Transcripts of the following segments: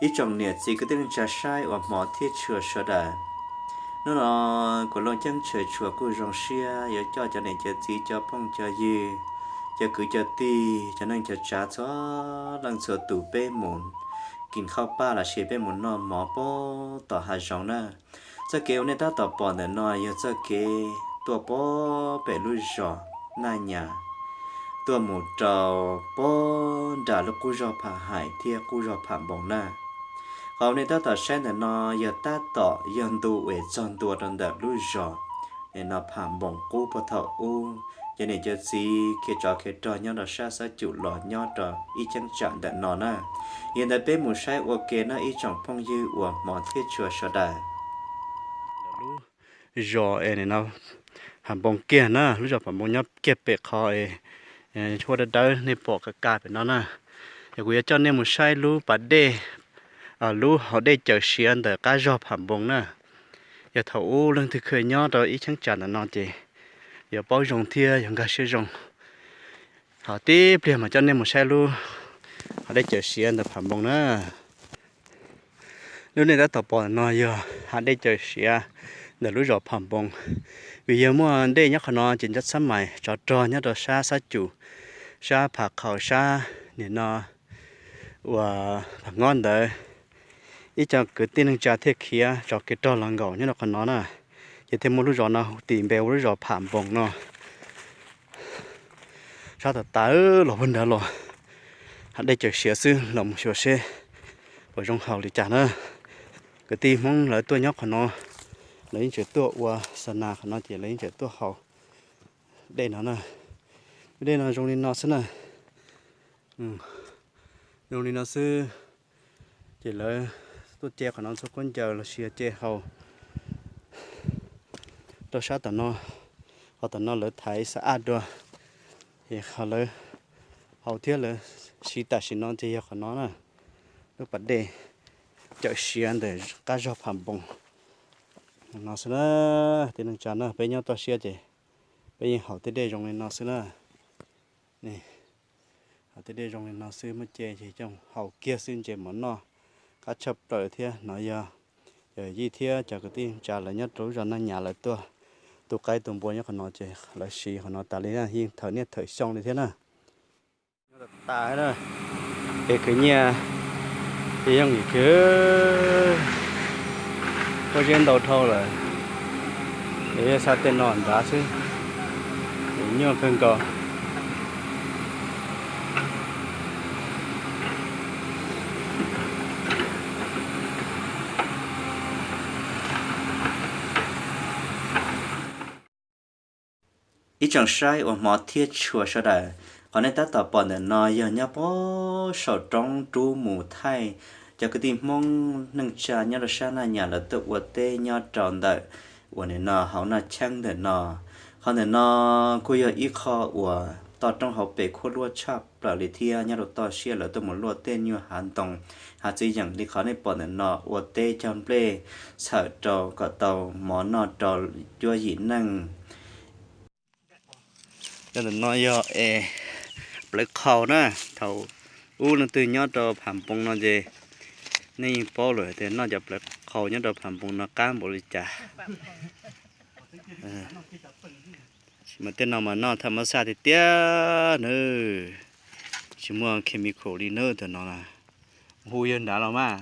Ib tsoom niam txiv kwv tij neej tsa saib uas hmov thiab tshua sawv daws, hnub no kuv Looj Ceeb Tshaws Tshuas kuj zoo siab yuav coj cov niam cov txiv cov phooj cov ywg, cov kwv cov tij, cov neej cov tsav txhua leej txhua tus peb mus kis qhauj paj los sis peb mus noj mov puag tom hav zoov na. Txoj kev uas nej tab tom pom ntawm no yog txoj kev tuaj puag pem lub zos Naj Nyas, tuaj mus rau puag nram lub qub zog Pham Haim thiab qub zog Pham Npoos na. Qhov uas nej tab tom saib ntawm no yog tab tom yog ntu es txog ntua rau ntawm lub zos no Pham Npoos qub puag thaum ub. Cov niam cov txiv khiav tsov khiav rog nyob rau sab xab cum los nyob rau ib cheeb tsam ntawm no na. Yog ntawd peb mus saib ua ke no ib tsoom phooj ywg uas hmov thiab tshua sawv daws. Lub zos es no Pham Npoos kiag na, lub zos Pham Npoos nyob kiag pem qhov es huab dawb dawb nej pom ka ka pem no na. Yog kuv yuav coj nej mus saib lub pas dej, lub hauv dej Cawm Siav ntawm qab zog Pham Npoos na. Yog thaum ub leej twg kheev nyob rau ib cheeb tsam ntawm no ces yuav paub zoo thiab yog nkag siab zoo. Ho tib pliag mas coj nej mus saib lub hauv dej Cawm Siav ntawm Pham Npoos na. Lub nej tab tom pom no yog hav dej Cawm Siav ntawm lub zos Pham Npoos. Vim yog muaj dej nyob qhov no ces nco txhab mais tsov rog nyob rau sab xab cum, sab Pham Qhaum sab nim no uas Pham Ngob ntawd. Ib co kwv tij neej tsa thiaj khiav tsov khiav rog los nkaum nyob rau qhov no na, ces thiaj muaj lub zos no hu tis npe ua lub zos Pham Npoos no. Sab tas tas los puag nrad los hav dej Cawm Siav xwb, los mus xyuas seb puas zoo haus li cas na. Kwv tij Hmoob lawv tuaj nyob qhov no, lawv yeej tseem tuaj ua xa nas qhov no ces lawv yeej tseem tuaj haus dej no na. Dej no zoo li no xwb na. Zoo li no xwb. Ces lawv tuaj ce qhov no txhua khaub ncaws los sis ce haus rau sab tom no. Qhov tom no lawv thaiv xa aj dua, ces qhov lawv haus thiab lawv siv tam sim no ces yog qhov no na, lub pas dej Cawm Siav ntawm qab zog Pham Npoos no xwb na. Tij neej tsa na, peb nyob toj siab ces peb yeej haus tej dej zoo li no xwb na. Haus tej dej zoo li no xwb, muab ce ces coj haus kiag xwb ntses mov noj qab tshaj plaws thiab. No yog cov yij thiab cov kwv tij neej tsa lawv nyob rau lub zos Naj Nyas lawv tuaj tu qaib tu npua nyob qhov no ces lawv siv qhov no tas li na, yeej thawm niaj thawm xyoo li thiab na. Nyob tas tas na, es khwv nyiaj ces yooj yim khwv, pob zeb ntau dhau lawm, es xa tej no nrad xwb, es nyuaj kawg nkaus. Ib tsoom saib uas hmov thiab tshua sawv daws, qhov nej tab tom pom ntawm no yog nyob puag saum roob rub mus thaij cov kwv tij Hmoob neej tsa nyob rau sab Naj Nyas lawv tuaj ua teb nyob rau ntawm uas nim no hauv Naj Cheeb ntawm no. Qhov ntawm no kuj yog ib qho uas toj roob hauv pes khuab luab tshaj plaws li thiab. Nyob rau toj siab lawv tuaj mus luaj tej nyuag hav ntoo, hav txiv yeem li qhov nej pom ntawm no ua teb cog nplej txhawm rau kom tau mov noj rau cuab yim neej. Cov ntawm no yog es plawv qhau na. Thaum ub leej twg nyob rau Pham Npoos no ces nej yeej paub lawm tias noj cov plawv qhau nyob rau Pham Npoos no qab npaum li cas. Mas tej no mas noj thaj mab xaj tiag tiag na, tsis muaj chemical li na. Tam no hu yawg nrad los mas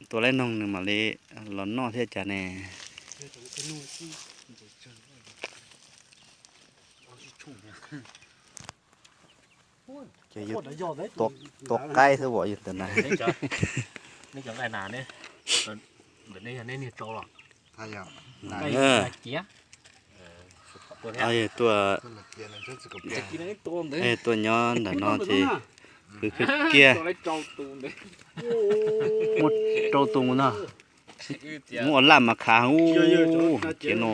tua laib noog nws mam li los noj thiab cas ne. Ces yog tua qaib xwb as yog ntawm na. Tua nyob ntawm no ces khwv khwv kiag. Muaj rau tus no, muab ua laj mas khav ub, ces no.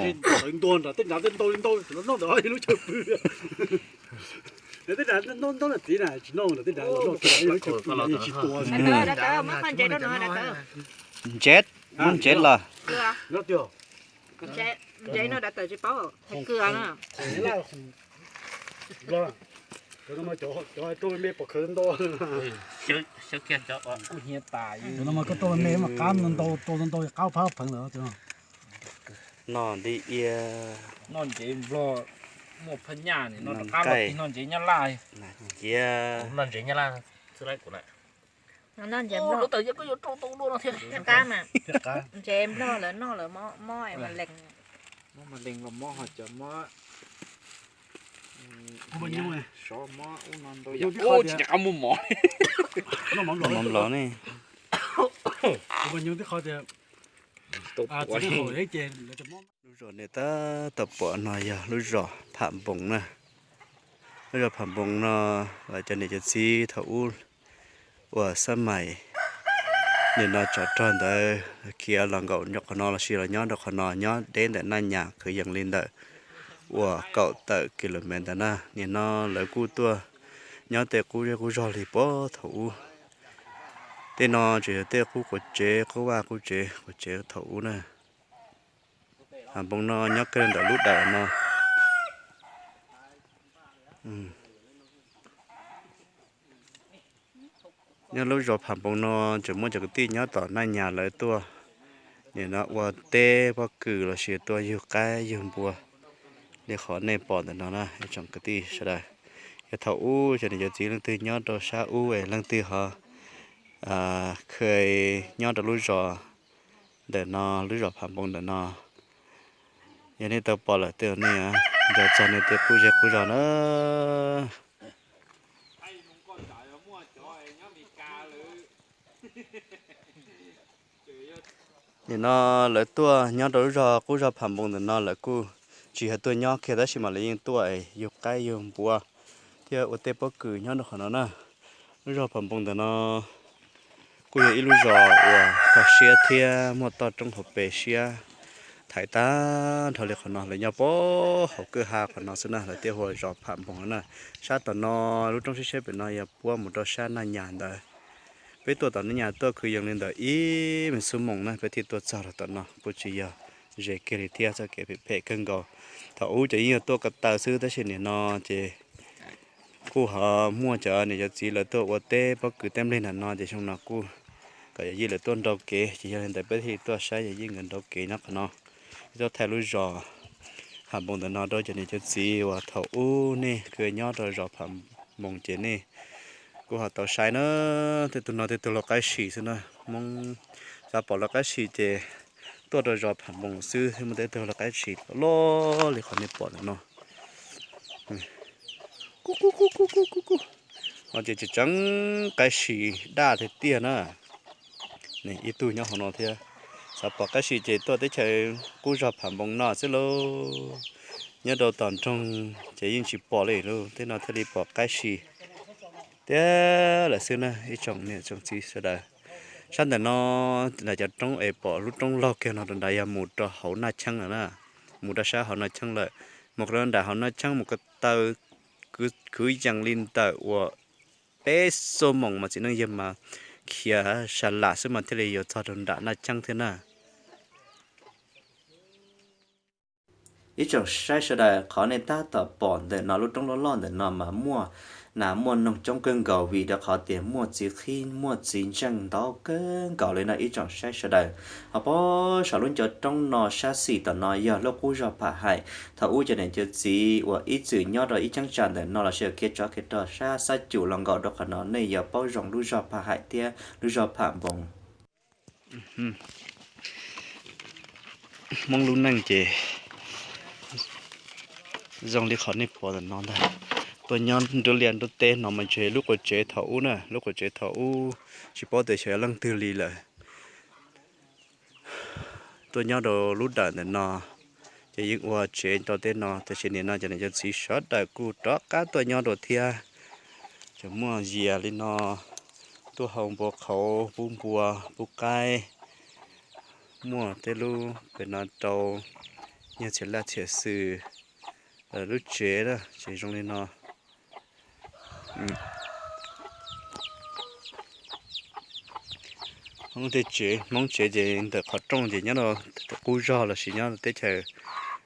Ntsev, muab ntsev los. Cov no mas koj rau me mas qab ntau ntau rau ntau qab phab pheev lawm. Noj di ia, noj ntsev nplog, muaj phaj nyaj, noj ntsev nyab laj, cia, noj ntsev nyab laj. Ntsev nplog lawv noj lawv mob, mob mas lees, mob mas lees los mob ho cov mob, sov mob ub no ntau yam. Tsis qab muaj mov, mov nplaum ne. Lub zos nej tab tom pom no yog lub zos Pham Npoos na. Lub zos Pham Npoos no, cov niam cov txiv thaum ub uas xab mais nim no tsov rog ntawd khiav los nkaum rau qhov no lossis los nyob rau qhov no, nyob deb ntawm Naj Nyas kwv yees li ntawm uas kaum tawm kilomev ntawd na. Nim no lawv kuj tuaj nyob tej qub zej qub zog li puag thaum ub. Tej no tseem yog tej qub quav tsev, qub vaj qub tsev, quav tsev thaum ub na. Pham Npoos no nyob kiag ntawm lub dawm no. Nyob lub zos Pham Npoos no tseem muaj cov kwv tij nyob tom Naj Nyas lawv tuaj nim no ua teb pob kws lossis tuaj yug qaib yug npua li qhov nej pom ntawm no na ib tsoom kwv tij sawv daws. Yog thaum ub cov niam cov txiv leej twg nyob rau sab ub es leej twg ho kheev nyob rau lub zos ntawm no, lub zos Pham Npoos ntawm no, yog nej tau pom lawm tej nej nco txog nej tej qub zej qub zog na. Nim no lawv tuaj nyob rau lub zos qub zos Pham Npoos ntawm no lawv kuj tsis yog tuaj nyob kiag tab sis mas lawv yeej tuaj yug qaib yug npua thiab ua tej pob kws nyob rau qhov no na. Lub zos Pham Npoos ntawm no kuj yog ib lub zos uas kho siab thiab muaj toj roob hauv pes siab thaiv tag nrho li qhov no. Lawv nyob puag hauv kwj ha qhov no xwb na, lawv thiaj hu ua zos Pham Npoos no na. Sab tom no lub roob siab siab pem no yog puab mus rau sab Naj Nyas ntawd. Peb tuaj tom Naj Nyas tuaj kwv yees li ntawm ib me xuab moos na peb thiaj tuaj txog rau tom no, kuj tsis yog ze kiag li thiab, txoj kev phem phem kawg nkaus. Thaum ub ces yeej yog tuaj ko taw xwb tab sis nim no ces kuj ho muaj cov niam cov txiv lawv tuaj ua teb pob kws teb nplej ntawm no ces xyoo no kuj kom yawm yij lawv tuaj nrau kev ces yog li ntawd peb thiaj li tuaj saib yawm yij nkawd nrau kev nyob qhov no. Tuaj thaij lub zos Pham Npoos ntawm no rau cov niam cov txiv uas thaum ub nej kwv nyob rau zos Pham Npoos ces nej kuj ho tau saib na. Tej tug no tej tug lau qaib si xwb na. Hmoob xav pom lau qaib si ces tuaj rau zos Pham Npoos xwb thiaj muaj tej tug lau qaib si loj loj li qhov nej pom ntawm no. Kuj kuj kuj kuj kuj kuj. No ces tseem tseem qaib si daj tiag tiag na. Ib tug nyob hauv no thiab. Xav pom qaib si ces tuaj teb chaws qub zog Pham Npoos no xwb lauj. Nyob rau tom nroog ces yeej tsis pom li lauj, tej no thiaj li pom qaib si tiag lawm xwb na ib tsoom niam tsoom txiv sawv daws. Sab ntawm no nram cov roob es pom lub roob laug kiag no rau nrad yog mus rau hauv Naj Cheeb lawm na, mus rau sab hauv Naj Cheeb lawm. Mus rau nram hauv Naj Cheeb mus ko taw kwv yees li ntawm uas peb xuab moos mas txiv neej yawg mas khiav sa lam xwb mas thiaj li yuav txog rau nram Naj Cheeb thiab na. Ib tsoom saib sawv daws, qhov nej tab tom pom ntawm no lub roob loj loj ntawm no mas muaj nas muaj noog coob kawg nkaus vim rau qhov tias muaj txiv qhib muaj txiv ntseej ntau kawg nkaus li no ib tsoom saib sawv daws. Ho pab saum lub ncov roob no sab xis tom no yog lub qub zog Pham Haim. Thaum ub cov niam cov txiv uas ib txwm nyob rau ib cheeb tsam ntawm no los sis khiav tsov khiav rog sab xab cum los nkaus rau qhov no nej yuav paub zoo lub zog Pham Haim thiab lub zog Pham Npoos. Hmoob lub neej ces zoo li qhov nej pom ntawm no ntag. Tuaj nyob nruab liaj nruab teb no mas ntshe lub quav tsev thaum ub na, lub quav tsev thaum ub tsis paub tias xyov leej twg li lawm. Tuaj nyob rau lub dawm ntawm no ces yeej ua tsev rau tej no, tiam sis nim no cov niam cov txiv sawv daws kuj rov qab tuaj nyob dua thiab. Ces muaj yias li no tuaj hau npua qhauv, pub npua, pub qaib, muaj tej lub pem no rau nyiag txhia laj txhia xwm lub tsev na, ces zoo li no. Hmoob tej tsev, Hmoob tsev ces ntawm qhov rooj ces nyob rau qub zog los sis nyob teb chaws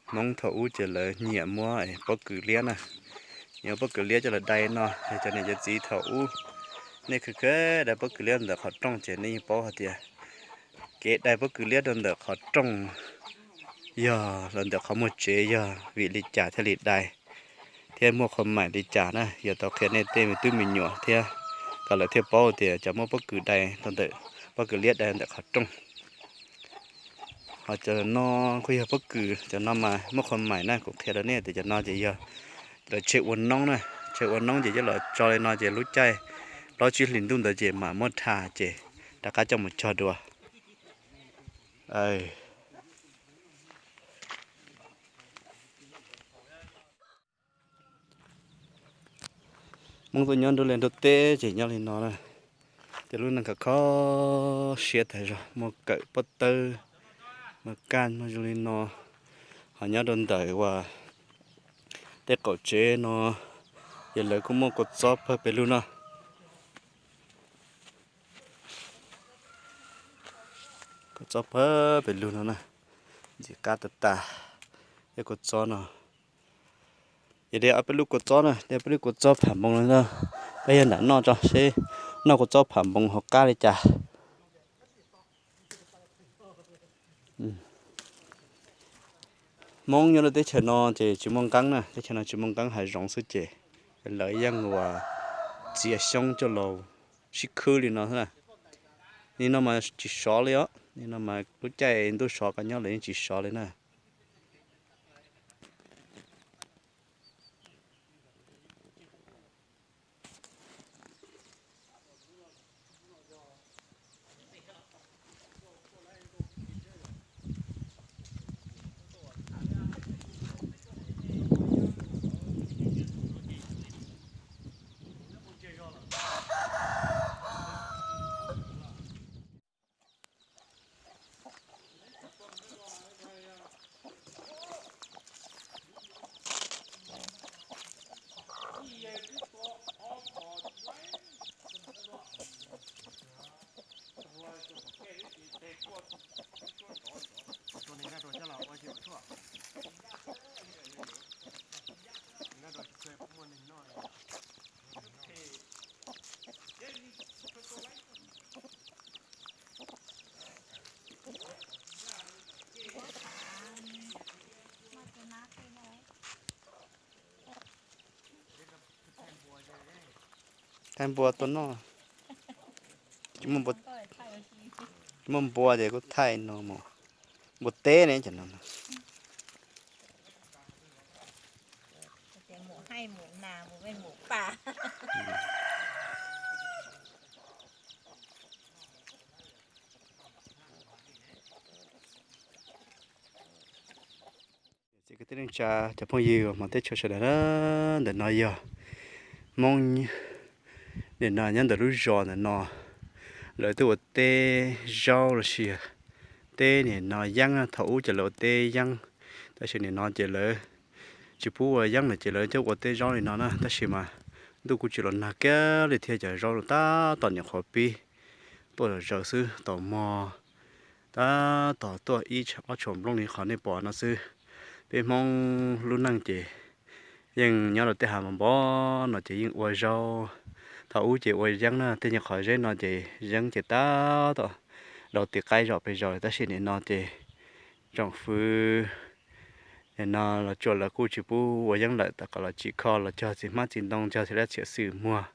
Hmoob thaum ub ces lawv nyiam muab pob kws liab na. yuav pob kws liab coj los dai no. Yog cov niam cov txiv thaum ub nej khwv khwv dai pob kws liab ntawm qhov rooj ces nej yeej paub hais tias kev dai pob kws liab rau ntawm qhov rooj yog los ntawm qhov muag tsev yog vim li cas thiaj li dai, thiab muaj qhov maim li cas na. Yuav tau qhia nej tej me tub me nyuam thiab kom lawv thiaj paub tias cov muab pob kws dai rau ntawm, pob kws liab dai ntawm qhov rooj. Ho cov no kuj yog pob kws, cov no mas muaj qhov maim na. Kuv qhia rau nej tias cov no ces yog lawv tseg ua noob na, tseg ua noob ces coj los tso li no ces lub caij plaub tsib hlis ntuj ntawd ces mam muab dha ces rov qab coj mus cog dua. Hmoob tuaj nyob nruab liaj nruab teb ces nyob li no na. Tej lub neej khov kho siab tas zog, muaj kawm pob tawb, muaj kaj, muaj zoo li no. Ho nyob rau ntawm uas tej qaum tsev no, ces lawv kuj muaj kua txob pawg pes lug no. Kua txob pawg pes lug no na, ntxim qab tas tas. Tej kua txob no, ces de ob peb lub kua txob na, de peb lub kua txob pham npoos no, peb yog nram noj tso seb noj kua txob pham npoos ho qab li cas. Hmoob nyob rau teb chaws no ces tsis muaj nqeeb na, teb chaws no tsis muaj nqeeb, hav zoov xwb ces lawv yeej uas txiav xyoob coj los sib khwb li no xwb na. Nim no mas tsis sov li os, nim no mas lub caij ntuj sov qab nyob lawv yeej tsis sov li na. Thaij npua tuaj noj. Tsis muaj npua ces kuj thaij no mus. Npua teb ne cov no. Txiv kwv tij neej tsa cov phooj ywg hmov teb chaws sawv daws na, ntawm no yog Hmoob nim no nyob ntawm lub zos ntawm no, lawv twb ua teb zaub los sis teb nim no yeeb na. Thaum ub ces lawv ua teb yeeb, tab sis nim no ces lawv tsis pub ua yeeb lawm ces lawv coj ua teb zaub li no na. Tab sis mas ntuj kuj tsis los nag kiag li thiab, cov zaub tab tom nyuam qhuav pib tuaj zom zaws xwb, tau mog tab tom tuaj ib ob tshuam nplooj li qhov nej pom no xwb. Peb Hmoob lub neej ces yeej nyob rau tej hav npov npov no ces yeej ua zaub. Thaum ub ces ua yeeb na, tej nyuag qhov zeb no ces yeeb ces tab tom rau tim qaib zos pes zos, tab sis nim no ces tsoom fwv nim no los tsuas lawv kuj tsis pub ua yeeb lawm, tom qab los tsim kho los cog txiv hmab txiv ntoo, cog txiv lab txiav xwm muag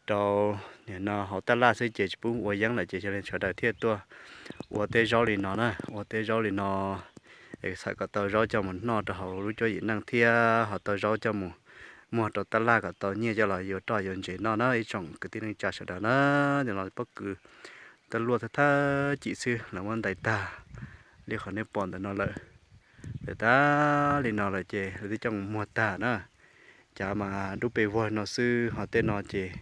rau nim no hauv tab laj xwb ces tsis pub ua yeeb lawm ces sawv daws thiaj tuaj ua teb zaub li no na, ua teb zaub li no es xav kom tau zaub coj mus noj rau hauv lub cuab yim neej thiab ho tau zaub coj mus muag rau tab laj kom tau nyiaj coj los yuav roj yuav ntses noj na ib tsoom kwv tij neej tsa sawv daws na. Nim no pob kws tab luaj thawj thawj cim xwb lawv muab ntais tag li qhov nej pom ntawm no lawm. Lawv tas li no lawm ces lawv twb coj mus muag tag na. Cav mas dub pes vog no xwb, ho tej no ces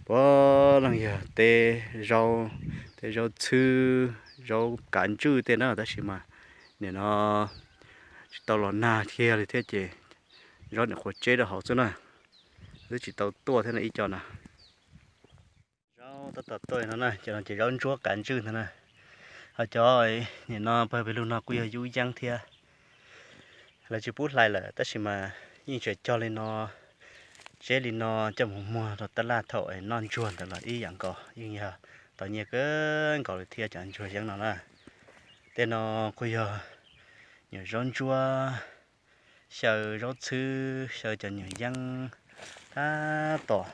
puav leej yog teb zaub, teb zaub txhwb, zaub kav ntswj tej na, tab sis mas nim no tsis tau los nag kiag li thiab ces zaub nim qhuav tseb rau hauv xwb na, twb tsis tau tuaj thiab no ib co na. Zaub tab tom tuaj no na, cov no ces zaub ntsuab kav ntswj ntag na. Ho cov nim no pawg pes lug no kuj yog yub yeeb thiab. Lawv tsis pub hlais lawm tab sis mas yeej tseem cog li no, Tsheb li no coj mus muag rau tab laj thaum noj ntsuag ntawd los ib yam nkaus, yeej yog tau nyiaj kawg nkaus li thiab cov ntsuag yeeb no na. Tej no kuj yog nyuam zaub ntsuab, xyaw zaub txhwb, xyaw cov nyuam yeeb tab tom,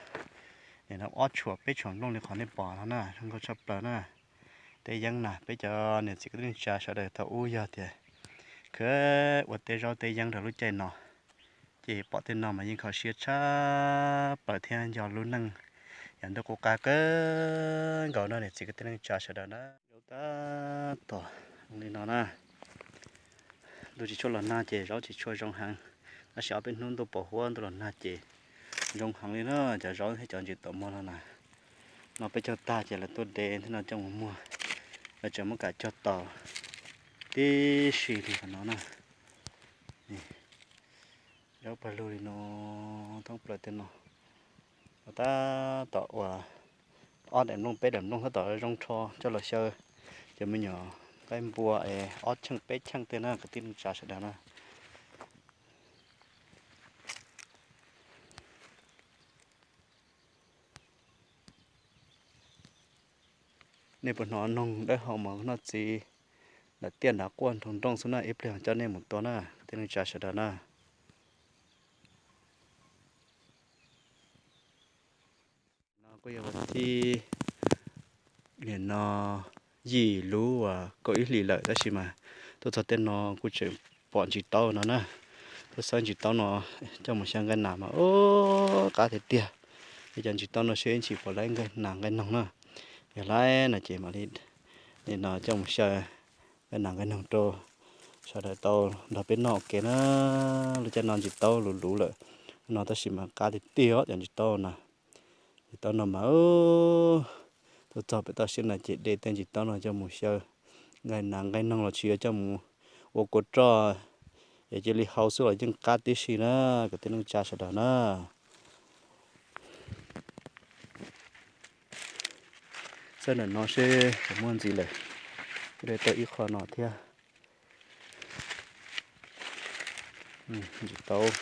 nim no ob tshuam peb tshuam nplooj li qhov nej pom no na, zoo nkauj tshaj plaws na. Teb yeeb na, peb cov niam txiv kwv tij neej tsa sawv daws thaum ub yog tias khwv ua teb zaub teb yeeb rau lub caij no, ces pom tej no mas yeej kho siab tshaj plaws thiab nco lub neej yav ntuj qub qab kawg nkaus no niam txiv kwv tij neej tsa sawv daws na. Zaub tab tom li no na, ntuj tsis tshua los nag ces zaub tsis tshua zoo heev, tab sis ob peb hnub ntuj pos huab ntuj los nag ces zoo heev li na. Cov zaub thiab cov ntsis tau muag no na, no peb cog tag ces lawv tuaj de thiab no coj mus muag, lawv tseem muab kav cog taus tib si li qhov no na. Zaub pawg lug li no, thoob plaws tej no, tab tom ua ob daim nplooj peb daim nplooj tab tom zoo rho coj los xyaw cov me nyuam nqaij npua es ob cheej peb cheej tej na kwv tij neej tsa sawv daws na. Nej puas hnov noog dawb hau mov noj txiv nram tiaj nram quaj nroo nrooj xwb na, ib pliag coj nej mus tua na kwv tij neej tsa sawv daws na. No kuj yog vas thib, nim no yim lub uas kaum ib hlis lawm tab sis mas tuaj txog tej no kuj tseem pom ntsis taub no na. Tuaj xawb ntsis taub no coj mus xyaw nqaij nas mas ub qab tiag tiag. Yog cov ntsis taub no seb ntsis puas laib nqaij nas nqaij noog na. Yog laib no ces mam li nim no coj mus xyaw nqaij nas nqaij noog rau sawv daws tau nrog peb noj ua ke na. Lub caij no ntsis taub luv luv lawm no tab sis mas qab tiag tiag os cov ntsis taub na. Ntsis taub no mas tuaj txog pem toj siab na ces de tej ntsis taub no coj mus xyaw nqaij nas nqaij noog los tsis yog coj mus ua kua roj es cia li hau xwb los yeej qab tib si na kwv tij neej tsa sawv daws na. Xawb ntawm no seb puas muaj ntxiv lawm. Kuj de tau ib qho no thiab. Ntsis taub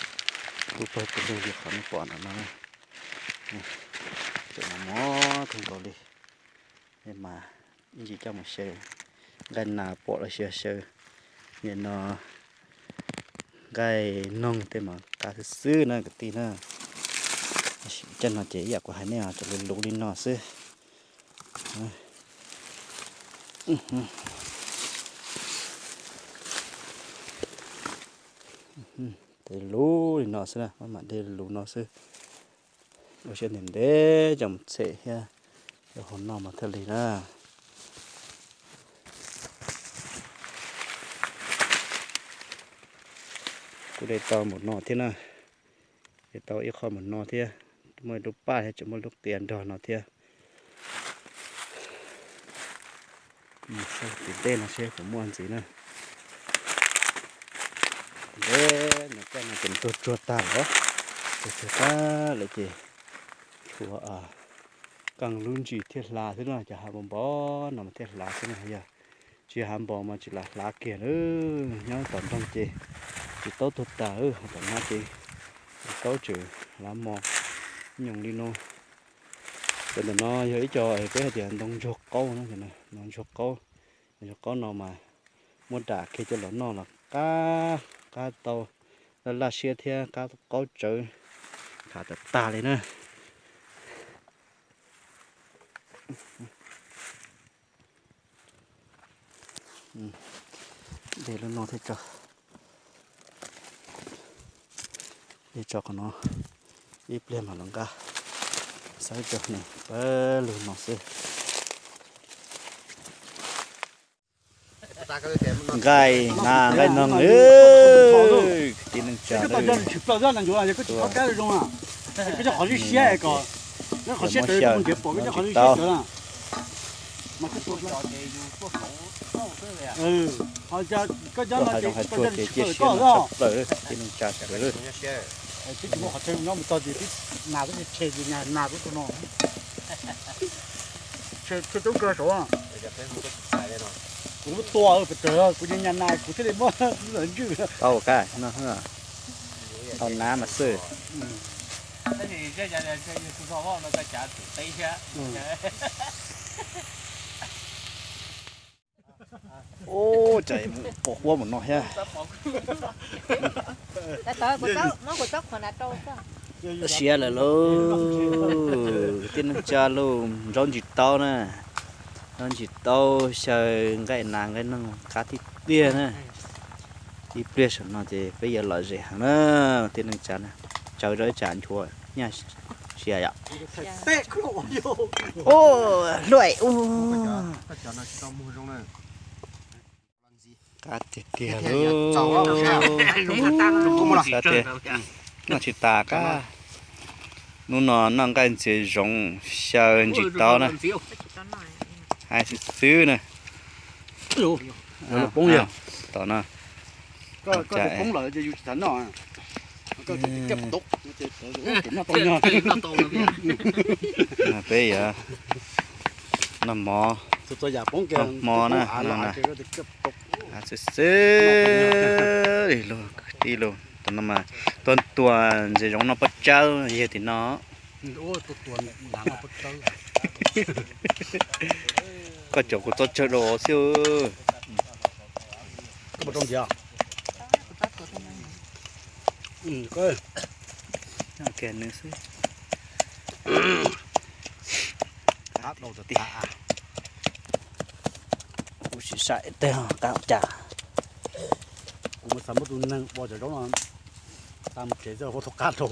tub pawg pawg lug li qhov nej pom ntawm no. Tseem mos mos kawg nkaus li. Mas ib ntsis coj mus xyaw nqaij nas pom los sis xyaw nim no nqaij noog tej mas qab xwb xwb na kwv tij na. Caij no ces ib yam kuv hais nej os, cov luv luv li no xwb. Tej luv li no xwb na, maj mam de luv no xwb. Ua siab ntev ntev coj mus txhem thiab coj hau noj mas thiaj li na. Kuj de tau npaum no thiab na. De tau ib qho npaum no thiab, muaj lub paj thiab tseem muaj lub qias nrog no thiab. Saib tim ntej no seb puas muaj ntxiv na. Tim ntej no coj no ces tuag tsuag tag lawm, tuag tsuag tag lawm ces tshuav keej lub ntsis thiaj hlav xwb no, cov hav npaum npaum no mas thiaj hlav xwb na, yog tsis hav npaum mas tsis lam hlav kiag lawm. Nyob tom nroog ces ntsis taub tuag tas, ho tom no ces ntsis taub tseem hlav mos nyoos li no. Cov ntawm no yog ib co peb hais tias ntoo ntsuag qaub no, ntoo ntsuag qaub. Ntsuag qaub no mas muab dam kiag coj los noj los qab, qab tau laj laj siab thiab qab qaub tsawv khav tag tag li na. De lub no thiab tso, de tso qhov no, ib pliag mam los nqa. Xawb tso ne, pawg lug no xwb. Nqaij nas nqaij noog lawm, kwv tij neej tsa lawm. Muab xyaw, muab tsis tau. Tuaj hav zoov hav tsuag ces cia siab no tshaj plaws lawm kwv tij neej tsa sawv daws lawm. Kuv tua pes tsawg kuv nyas nas kuv thiaj li muab lawv ntswj. Tau kab no, tau nab mas xwb. Ub, cas pom huab mus no thiab. Siav lawm lauj, tib neeg tsa lauj, zaub ntsis taub na, zaub ntsis taub xyaw nqaij nas nqaij noog qab tib pliag na. Ib pliag saum no ces peb yuav lom zem heev na, tib neeg tsa na, tsawv rau ib tsam nchuav nyaj siav yom. Ub, hluaim ub. Qab tiag tiag lauj. Noj tsis tas qab. Hnub no noj nqaij ntxias zoov xyaw ntsis taub na. Hais xwb xwb na. Tom no. Peb yuav noj mov, noj hmo na. Xwb xwb li lauj kwv tij lauj, tus no mas tuaj tua ntses zoov noj pob tsawb yog tim no. Koj cov kuv txob tsawg dua xwb. Kuv sim saib tej qab cas. Kuv mus xav muab tus neeg ua cov zaub no tas mus tsev xwb, ua tau qab rau.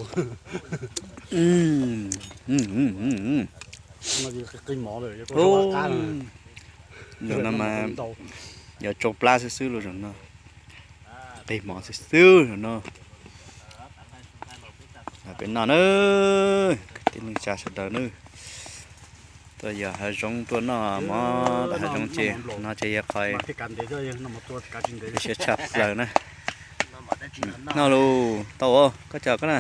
Qi mov lawm, zaum no mas yuav tsau plab xwb xwb los zaum no. Qi mov xwb xwb zaum no. Peb noj na, tib neeg tsa sawv daws na. Tuaj yos hav zoov tuaj noj mov tom hav zoov ces no ces yog qhov siab tshaj plaws na. Noj lus tau os, koj cov koj na.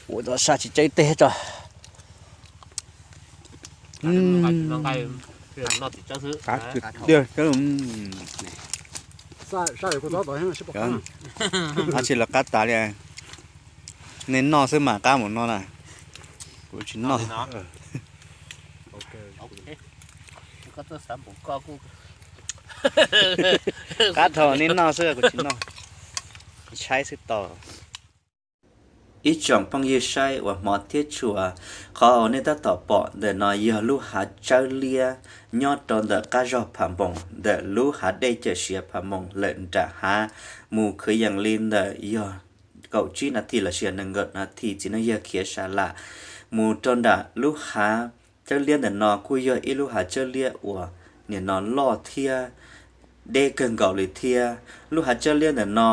Ua tau sab tsis tsawg teg tso. Qab tiag tiag. Ab tsis los qab tas li. Nej noj xwb mas qab mus no na. Kuv tsis noj. Qab dhau nej noj xwb kuv tsis noj. Saib xwb tau. Ib tsoom phooj ywg saib uas hmov thiab tshua, qhov uas nej tab tom pom ntawm no yog lub hav tsawb liab nyob rau ntawm qab zog Pham Npoos ntawm lub hav dej cawm siav Pham Npoos lawm nram hav mus kwv yees li ntawm yog kaum tsib nas this los sis nees nkaum nas this txiv neej yawg khiav sa lam mus rau nram lub hav tsawb liab ntawm no kuj yog ib lub hav tsawb liab uas nim no loj thiab deb kawg nkaus li thiab. Lub hav tsawb liab ntawm no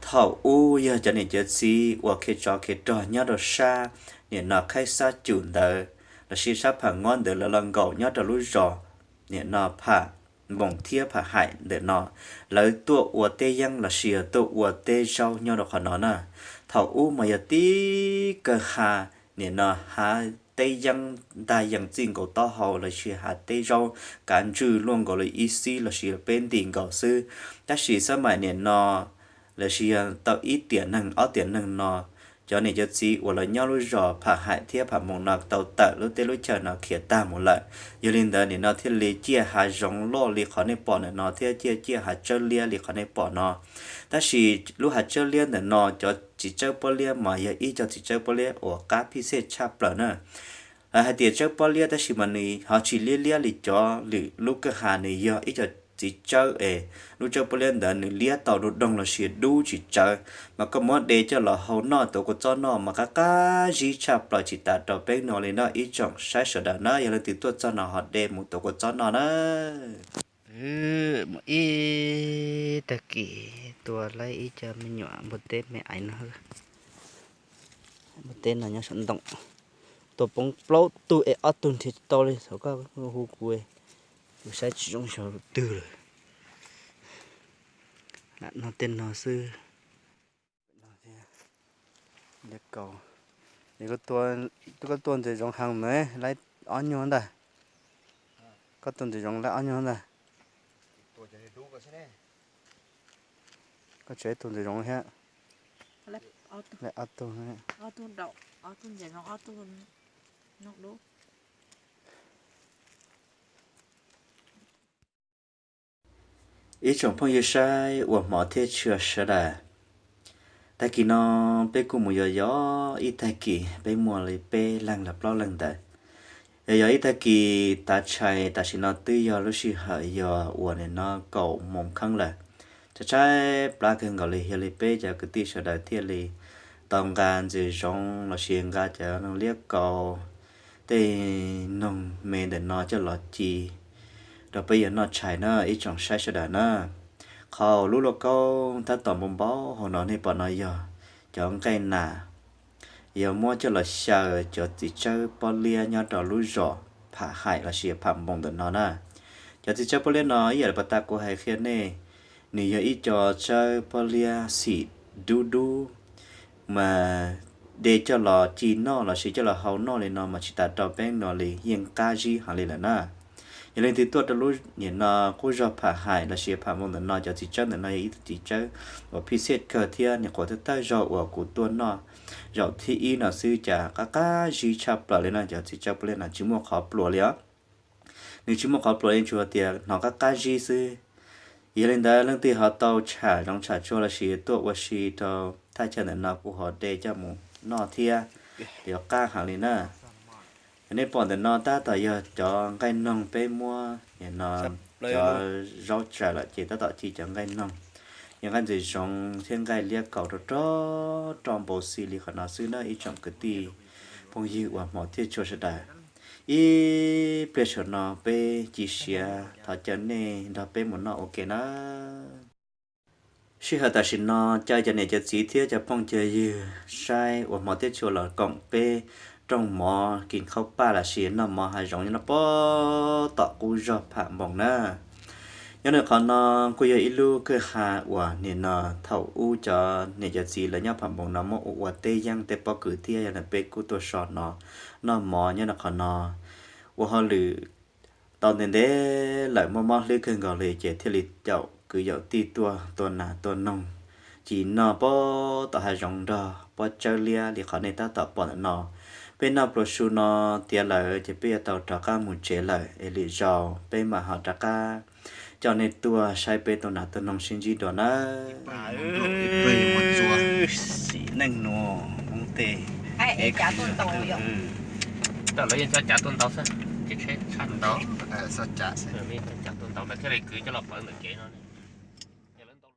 thaum ub yog cov niam cov txiv uas khiav tsov khiav rog nyob rau sab nim no Khaib Xab Cum ntawd los sis sab Pham Ngob ntawd lawv los nkaum nyob rau lub zos nim no Pham Npoos thiab Pham Haim ntawm no, lawv tuaj ua teb yeeb los sis yog tuaj ua teb zaub nyob rau qhov no na. Thaum ub mas yog tib kawg hav nim no hav teb yeeb ntag yees txij nkaus taub hau los sis hav teb zaub kav ntswj luaj nkaus li ib xib los sis peb ntim nkaus xwb. Tab sis xab maim nim no los sis yog tau ib tiam neeg ob tiam neeg no, cov niam cov txiv uas lawv nyob lub zos Pham Haim thiab Pham Npoos no tau tawm lub teb lub chaw no khiav tag mus lawm. Yog li ntawd nim no thiaj li ciaj hav zoov loj li qhov nej pom ntawm no thiab ciaj ciaj hav tsawb liab li qhov nej pom no. Tab sis lub hav tsawb liab ntawm no cov txiv tsawb pob liab mas yog ib co txiv tsawb pob liab uas qab phij xej tshaj plaws na. Lawv hais tias tsawb pob liab tab sis mas nws ho tsis liab liab li cov lwm lub kwj ha, nws yog ib co txiv tsawb es lub tsawb pob liab ntawd nws liab tau dub doog los sis dub tsis tsawv, mas koj muab de coj los hau noj tuav kua txob noj mas qab qab zib tshaj plaws tsis tas rau peb no li no ib tsoom saib sawv daws na. Yog leej twg tuaj txog no ho de mus tuav kua txob noj na. Mus ib tag kis tua laib ib co me nyuam npua teb me aiv no. Npua teb no nyob saum ntoo. Tua poob plaub tug es ob tug nrhiav tsis tau li, thaum koj hu kuv, kuv saib tsis zoo xyov twg lawm. Lam noj tej no xwb. Koj tua ntses zoov heev mas laib ob nyuag ntag. Koj tua ntses zoov laib ob nyuag ntag. Koj tseem tua ntses zoov thiab. Ob tug, ib tsoom phooj ywg saib uas hmov thiab tshua sawv daws, tag kis no peb kuj mus yos yos ib tag kis, peb muaj li peb leeg los plaub leeg ntawd. Yos yos ib tag kis tav tshais tam sim no twb yog lub sij hawm yog uas nim no kaum moos kheeb lawm. Tshaib tshaib plab kawg nkaus li, yog li peb cov kwv tij sawv daws thiaj li tau nqa ntxwv zoov lossis nqa cov noog liab kaus, tej noog me ntawm no coj los ci rau peb yuav noj tshais na ib tsoom saib sawv daws na. Qhov lub lauj kaub tab tom npau npau hauv no nej pom no yog cov nqaij nas, yog muab coj los xyaw cov txiv tsawb pob liab nyob rau lub zos Pham Haim lossis Pham Npoos ntawm no na. Cov txiv tsawb pob liab no ib yam li puag ta kuv hais qhia nej, nws yog ib co tsawb pob liab xim dub dub, mas de coj los ci noj lossis coj los hau noj li no mas tsis tas rau peb no li yeej qab zib heev li lawm na. Yog leej twg tuaj rau lub nim no qub zog Pham Haim lossis Pham Npoos ntawm no, cov txiv tsawb ntawm no yog ib tug txiv tsawb uas phiv xiaj kawg thiab nyuam qhuav thawj thawj zaug uas kuv tuaj noj zaum thib ib no xwb cas qab qab zib tshaj plaws li no cov txiv tsawb pob liab no tsis muaj qhov pluas li os. Nws tsis muaj qhov pluas li, tsuas tias hnov qab qab zib xwb. Yog li ntawd leej twg ho tau tsham zoov tsham tsuag lossis tuaj ua si rau thaj chaw ntawm no kuv ho de coj mus noj thiab, yuav qab heev li na. Nej pom ntawm no tab tom yog cov nqaij noog peb muab no, cov zaub tsaws lawm ces tab tom ci cov nqaij noog, yog nqaij ntxwv zoov thiab nqaij liab kaus rau rau roj npau xi li qhov no xwb na ib tsoom kwv tij phooj ywg uas hmov thiab tshua sawv daws. Ib pliag saum no peb ci siav thov caw nej nrog peb mus noj ua ke na. Sij hawm tam sim no caw cov niam cov txiv thiab cov phooj cov ywg saib uas hmov thiab tshua los koom peb rooj mov kis khaub paj lossis noj mov hav zoov nyob no puag tom qub zog Pham Npoos na. Nyob rau qhov no kuj yog ib lub kwj ha uas nim no thaum ub cov niam cov txiv lawv nyob Pham Npoos no muab ua ua teb yeeb tej pob kws thiab, yog no peb kuj tuaj so no noj mov nyob rau qhov no ua hauj lwm tau ntev ntev lawm, muaj mob hlwb kawg nkaus li ces thiaj li caum kwv yaum tij tuaj tua nas tua noog ci noj puag tom hav zoov nrog pob tsawb liab li qhov nej tab tom pom ntawm no. Peb noj pluas su no tiav lawm ces peb yuav tau rov qab mus tsev lawm es lwm zaus peb mam ho rov qab coj nej tuaj saib peb tua nas tua noog sib ntsib dua nawb. Sim neej nuav Hmoob tej, lawv yeej coj cav tua ntaus xwb, ces tsheb tshaj ntau, cav tua ntaus lawv thiaj li kwv coj los pawv ntawm kev no.